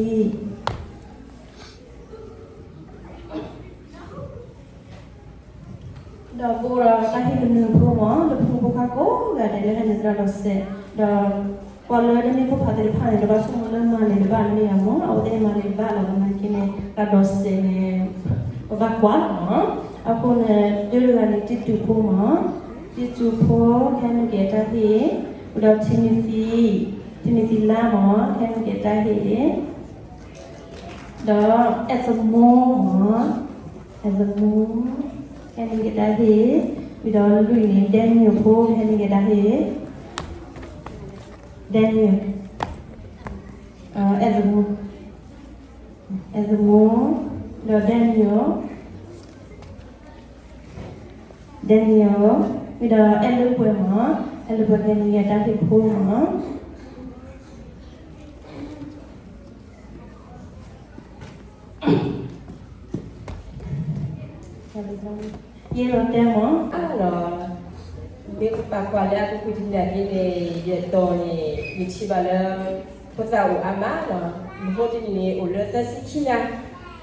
ဒီးပအိၣ်ဒီးတၢ်ဟ့ၣ်ကနၢၤဖိမး လၢဖိမုၣ်ဖိခွါကိးဂၤဒဲးလၢဟဲနုာ်သရၣ်ဒီးစဲး ဒီးပှၤလၢနမ့ၢ်ဖိဖးသ့ၣ်တဖၣ်န့ၣ် တဘၣ်ဆိကမိၣ်လၢမၤန့ၣ်တဘၣ်မ့ၢ်ဧါမး အဝဲသ့ၣ်မၤန့ၣ်တဘၣ်လီၤ ပမၤက့ၤန့ၣ် သရၣ်ဒီးစဲးန့ၣ် ပဘၣ်ကွၢ်လီၤမး အဃိန့ၣ် တၢတဂၤန့ၣ် တံတူးဖိမး တံတူးဖိ ကဟဲနုာ်က့ၤအတၢ်ဟ့ၣ် ဒီး Timothy Timothy လါမး ကဟဲနုာ်က့ၤအတၢ်ဟ့ၣ် ဒီး Ezmo မး Ezmo ကဟဲနုာ်က့ၤတၢ်ဟ့ၣ် ဝံၤဒီးလွံၢ်န့ၣ် Daniel ဖိ ကဟဲနုာ်က့ၤတၢ်ဟ့ၣ် Daniel Ezmo Ezmo ဒီး Daniel Daniel ဝံၤဒီး အဲၣ်လၢပှဲၤမး အဲၣ်လၢပှဲၤ ကဟဲနုာ်က့ၤတၢ်ဟ့ၣ်ဖိမး ယဲလီၤတဲမး ဒီး မ့ၢ်ပာ်ကွၢ်လၢအပူၤကွံာ်တနံၤအံၤန့ၣ် ယတီၤန့ၣ် ယထံၣ်ဘၣ်လၢ ဖိသၣ်အိၣ်အါမးလီၤ. မဟိတနံၤန့ၣ်အိၣ်လၢသၢဆံခံဂၤ,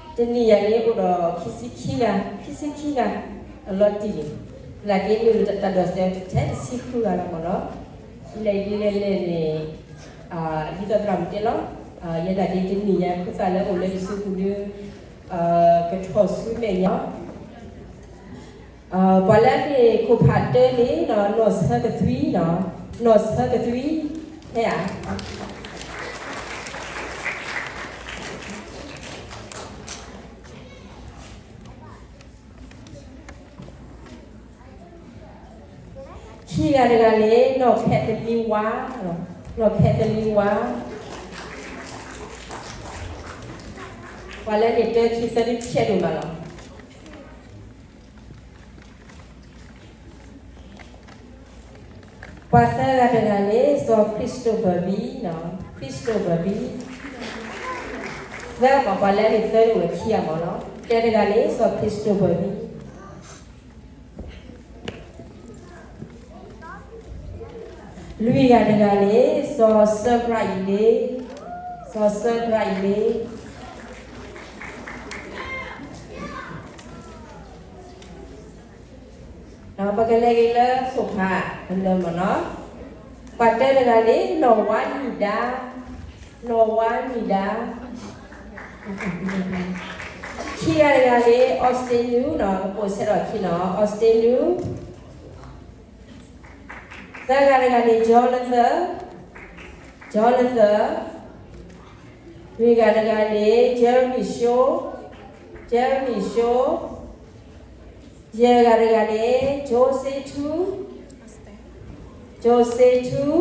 တနံၤယၤန့ၣ်အိၣ်ဒီးခံဆံခံဂၤ, ခံဆံခံဂၤ အလီၤတံၢ်န့ၣ် သနာ်က့မ့ၢ်တၢ်ဒိးစဲးထဲတဆံဃုဂၤလီၤမးလီၤ. ဒ်လဲၣ်ဒ်လဲၣ်လဲၣ်န့ၣ် ဒ်သိးသရၣ်မုၣ်တဲလီၤ ယဲဒၣ်က့ၤတနံၤယၤဖိသၣ်လၢအိၣ်လၢယစုပူၤဒီး ကထီၣ်ဆူမဲာ်ညါ ပှၤလၢအမ့ၢ်ခိၣ်ဖးတၢန့ၣ် နီၢ်ဆၢကသွံနီၤ, နီၢ်ဆၢကသွံ ဟဲဧါ. ခံဂၤတဂၤန့ၣ် နီၢ်ခဲသလံဝါ, နီၢ်ခဲသလံဝါ, ပှၤလၢန့ၣ်တၢခံသၢဒုးဖျဲးဒိၣ်မးလီၤ. ပှၤသၢဂၤတဂၤန့ၣ် စီၤ Christopher ဘံ, Christopher ဘံ, သၢမး ပှၤလၢန့ၣ်သၢဒိၣ်ဝဲခံဂၤမးလီၤ. တၢတဂၤန့ၣ် စီၤ Christopher ဘံ, လွံၢ်ဂၤတဂၤန့ၣ် စီၤစၢပြၣ်အံၤလ့, စီၤစၢပြၣ်အံၤလ့ ပကလဲၤက့ၤလၢခိၣ်ဖးအလၢမးနီၤ. ပှၤတၢတဂၤန့ၣ် နီၢ်ဝါနံၤဒါ, နီၢ်ဝါနံၤဒါ, ခံဂၤတဂၤန့ၣ် Austin New နီၤ, ကပိာ်ဆဲးထီၣ်ခံနီၤ, Austin New, သၢဂၤတဂၤန့ၣ် Jonathan, Jonathan, လွံၢ်ဂၤတဂၤန့ၣ် Jeremy Show, Jeremy Show, ယဲၢ်ဂၤတဂၤန့ၣ် Jose Two, Jose Two,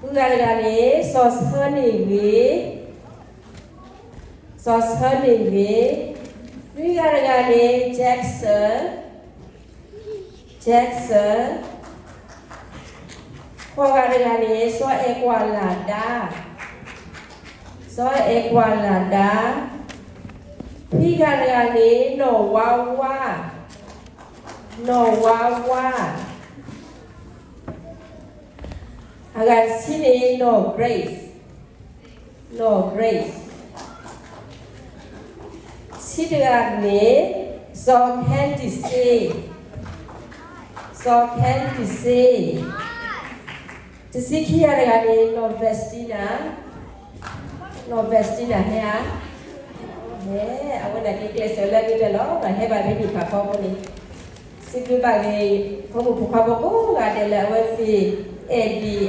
ဃုဂၤတဂၤန့ၣ် စီၤဆၢန့ၢ်ဂ့ၤ, စီၤဆၢန့ၢ်ဂ့ၤ, နွံဂၤတဂၤန့ၣ် Jackson, Jackson, ဃိးဂၤတဂၤန့ၣ် စီၤအဲၣ်ကွၢ်လၢ်ဒါ, စီၤအဲၣ်ကွၢ်လၢ်ဒါ, ခွံဂၤတဂၤန့ၣ် နီၢ်ဝါဝါ, နီၢ်ဝါဝါ, အဂၤတဆံန့ၣ် နီၢ် Grace, နီၢ် Grace, ဆံတဂၤန့ၣ် စီၤ Candice, စီၤ Candice, တဆံခံဂၤတဂၤန့ၣ် နီၢ် Vestina, နီၢ် Vestina ဟဲဧါ, အဝဲန့ၣ်က့ၤကျဲးစၢးလၢအဂ့ၤတၢၢ်လီၤ, ဟဲဘၣ်ဖဲန့ၣ်ဖးဖီဖိန့ၣ် စံးဘျုးဘၣ်က့ၤ ဖိမုၣ်ဖိခွါဖိကိးဂၤဒဲးလၢအဝဲသ့ၣ် အဲၣ်ဒိး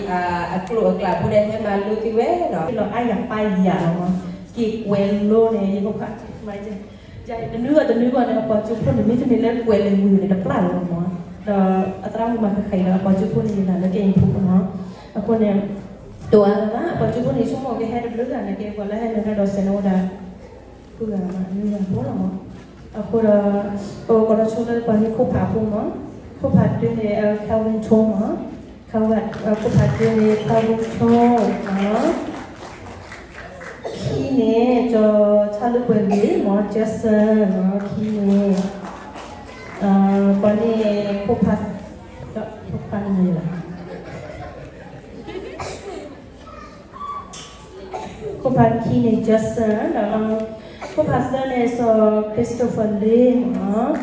အကျိာ်အကျဲဖိဒီးဟဲမၤလိသ့ဝဲနီၤ, လီၤအါယၤပၢ်ယၤလီၤမး, က့ၤကွဲးလိန့ၣ် ယဖိခွါ တနွံဂီၢ်တနွံဂီၢ်န့ၣ် အပှၤကၠိဖိန့ၣ် မ့တမ့ၢ်လၢကွဲးလၢဝံၤန့ၣ် တပျၢ်လီၤမး, ဒီးအသရၣ်မုၣ်မၤဃဲၤဃဲၤဒီး အပှၤကၠိဖိန့ၣ် ယနာ်လၢကဲအံၤဖိမး, အဃိန့ၣ် တိၤအါလၢၤဘၣ် အပှၤကၠိဖိန့ၣ် ဆိကမိၣ်ကဟဲတဘျုးဂၤန့ၣ် ကဲပှၤလၢဟဲနုာ်တၢ်ဒီးစဲးန့ၣ်အိၣ်ဒၣ် ဃုဂၤမး နွံဂၤဖိလီၤမး, အဃိဒီး ပကကိးထီၣ်ဆိလၢပှၤမ့ၢ်ခိၣ်ဖးဖိမး, ခိၣ်ဖးတၢန့ၣ် Calvin Cho မး, ခိၣ်ဖးတၢန့ၣ် Calvin Cho မး, ခံန့ၣ် ကၠီၤဆၣ်လၢပှဲၤဂ့ၤမး Jackson မး, ခံန့ၣ် ပှၤန့ၣ် ခိၣ်ဖး ခိၣ်ဖးန့ၣ်လီၤ ခိၣ်ဖးခံန့ၣ် Johnson ဒီး ခိၣ်ဖးသၢန့ၣ် စီၤ Christopher Lee မး,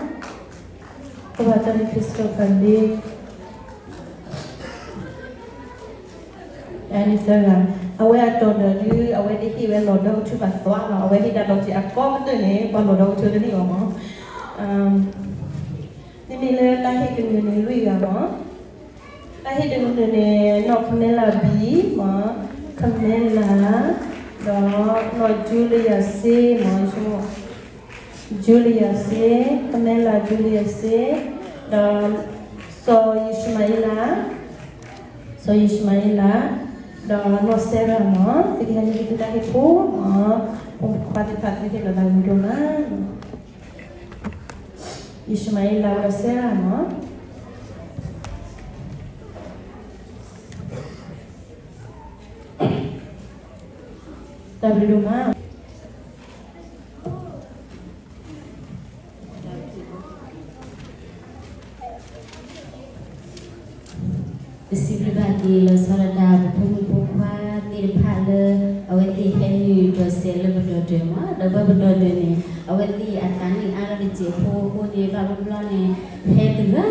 ခိၣ်ဖးသၢန့ၣ် Christopher Lee အန့ၣ်သၢဂၤ, အဝဲအတီၢ်ဒီးဒုး အဝဲသ့ၣ်ဟ့ၣ်ဝဲလီၤဒီကထၢဘၣ်သွါလီၤ, အဝဲဟ့ၣ်ဒၣ်လီၤက့ၤအကီကတၢၢ်န့ၣ် ပှၤလီၤဒီကထၢတန့ၢ်အီၤမး. မ့မ့ၢ်လၢတၢ်ဟ့ၣ်ကနုာ်န့ၣ်လွံၢ်ဂၤမး, တၢ်ဟ့ၣ်တကနၢၤန့ၣ် နီၢ် Camilla B မး, Camilla ဒီးနီၢ် Julia C မး, Julia C, Camilla Julia C ဒီး စီၤ Ishmael, စီၤ Ishmael ဒီးနီၢ် Sarah မး, သုကဟဲနုာ်လၢသုတၢ်ဟ့ၣ်ဖိမး, ဖိခွါသ့ၣ်တဖၣ်သုဟ့ၣ်လီၤသးဝံၤဒိၣ်မး Ishmael ဒီး Sarah မး. တၢ်ဘျုးဒိၣ်မး. ပစံးဘျုးဘၣ်က့ၤလီၤဆီဒၣ်တၢ် ပဖိမုၣ်ဖိခွါသ့ၣ်တဖၣ်လၢ အဝဲသ့ၣ်ဟဲနုာ်ဒိးစဲးလၢပဒီပုၢ်ဝဲၢ်မး, ဒီးဘၣ်ပဒီပုၢ်ဝဲၢ်န့ၣ် အဝဲသ့ၣ်အသးနံၣ်အါလီၤတစဲးဖိအဃိန့ၣ် ဘၣ်ဘျီဘျီန့ၣ် ဟဲတဂၤလီၤမ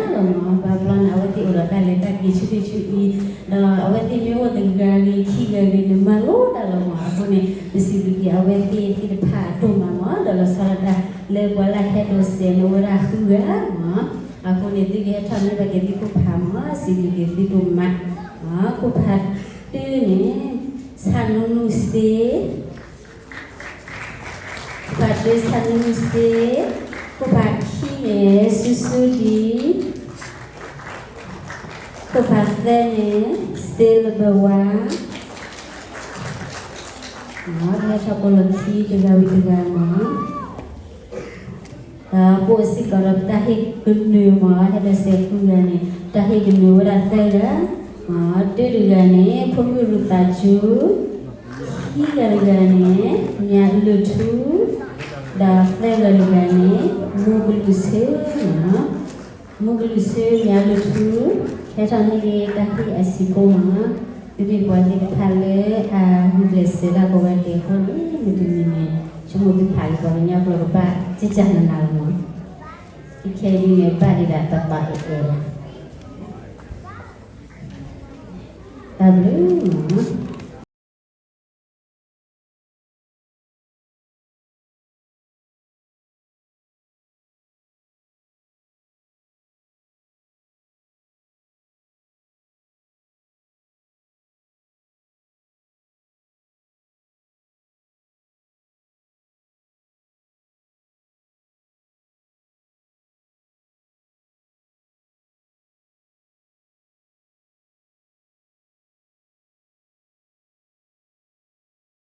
း, ဘၣ်ဘျီန့ၣ် အဝဲသ့ၣ်အိၣ်ဒီးတၢ်လဲၤတၢ်က့ၤဆူၣ်ဆူၣ်အံၤ, ဒီးအဝဲသ့ၣ်မ့ၢ်အိၣ်တဂၤဂ့ၤ ခံဂၤဂ့ၤန့ၣ် မၤလိတၢ်လီၤမး, အဃိန့ၣ် ပစံးဘျုးက့ၤအဝဲသ့ၣ်သ့ၣ်တဖၣ်အဒိၣ်မးမး, ဒီးလီၤဆီဒၣ်တၢ် လၢပှၤလၢဟဲဒိးစဲးန့ၣ်အိၣ်ဝဲဒၣ်ဃုဂၤမး, အဃိန့ၣ် သုကဟဲထီၣ်န့ၢ်ဘၣ်က့ၤသုခိၣ်ဖးမး, စံးဘျုးက့ၤသုဒိၣ်မး, ခိၣ်ဖးတၢန့ၣ် ဆၣ်နူနူစ့ ခိၣ်ဖးတၢ ဆၣ်နူနူစ့, ခိၣ်ဖးခံန့ၣ် ဆူဆူဒံ, ခိၣ်ဖးသၢန့ၣ် စ့လၢဘၢဝါ, ဟဲထီၣ်ပိာ်လီၢ်ခံတဂၤဝံၤတဂၤမး, ဒီးပအိၣ်စ့ၢ်ကီးဒီးပတၢ်ဟ့ၣ်ကနုာ်မး, ဟဲဒိးစဲးဃုဂၤန့ၣ် တၢ်ဟ့ၣ်ကနုာ်ဝဲဒၣ်သၢဂၤ, တၢတဂၤန့၁ၣ် ဖိမုၣ်ရူၤသးကၠူ, ခံဂၤတဂၤန့ၣ် မၠးလုၢ်ထူ, ဒီးသၢဂၤတဂၤန့ၣ် မူကလုာ်ဆၢ, မူကလုာ်ဆၢ မၠးလုၢ်ထူ, ဟဲထီၣ်န့ၢ်တၢ်ဟ့ၣ်အဆံးဖိမး, သုမ့ၢ်ပှၤသ့ၣ်တဖၣ်လၢအဂုာ်ကျဲးစၢးဒၣ်ပဝဲဒဲးအဃိန့ၣ် မုၢ်တနံၤန့ၣ် ဆိကမိၣ်သုဖးလံပှၤကညီကျိာ်ကဘၣ် ကကနၤလီၤမး, ခဲအံၤဒ်န့ၣ် ဘၣ်ဒံးဒၣ်တၢ်သးအဲၣ်အဲၣ်, တၢ်ဘျုးမး.